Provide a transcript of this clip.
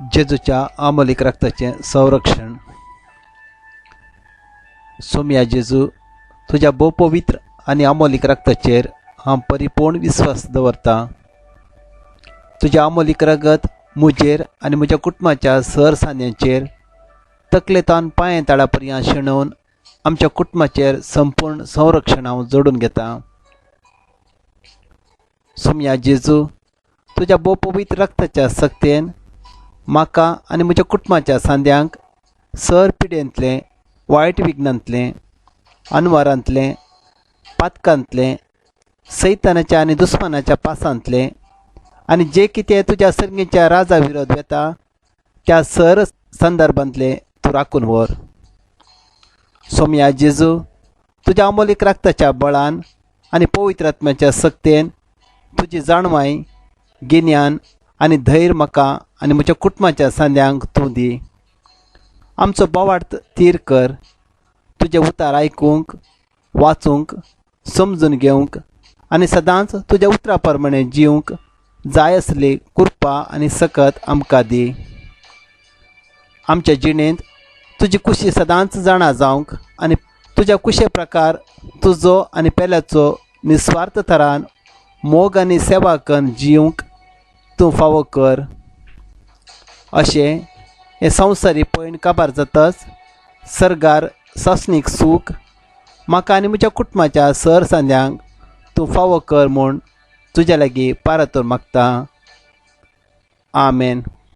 जेजूच्या आमोलीक रक्ताचें संरक्षण. सोमया जेजू, तुज्या भोव पवित्र आनी आमोलीक रक्ताचेर हांव परिपूर्ण विस्वास दवरतां. तुज्या आमोलीक रगत म्हजेर आनी म्हज्या कुटुंबाच्या सर सांद्यांचेर तकलेतान पांये ताळा पर्यंत शेणोवन आमच्या कुटुंबाचेर संपूर्ण संरक्षण हांव जोडून घेतां. सोमया जेजू, तुज्या भोव पवित्र रक्ताच्या सक्तेन म्हाका आनी म्हज्या कुटुंबाच्या सांद्यांक सर पिडेंतलें, वायट विघ्नांतलें, अनवारांतलें, पातकांतलें, सैतानाच्या आनी दुस्मानाच्या पासांतलें आनी जे कितें तुज्या सर्गीच्या राजा विरोध वेता त्या सर संदर्भांतलें तूं राखून व्हर. सोमया जेजू, तुज्या अमोलीक रक्ताच्या बळान आनी पवित्र आत्म्याच्या सक्तेन तुजी जाणवाय, गिन्यान आनी धैर्य म्हाका आनी म्हज्या कुटुंबाच्या सांद्यांक तूं दी. आमचो बोवाळ थीर कर. तुजें उतार आयकूंक, वाचूंक, समजून घेवंक आनी सदांच तुज्या उतरा प्रमाणे जिवंक जाय आसली कृपा आनी सकत आमकां दी. आमच्या जिणेंत तुजी कुशी सदांच जाणा जावंक आनी तुज्या कुशे प्रकार तुजो आनी पेल्याचो निस्वार्थ थरान मोग आनी सेवा करून जिवंक तूं फावो कर. अशें हें संवसारी पयण काबार जातच सर्गार सासणीक सूख म्हाका आनी म्हज्या कुटुंबाच्या सर सांद्यांक तूं फावो कर म्हूण तुज्या लागीं पारातोर मागता. आमेन.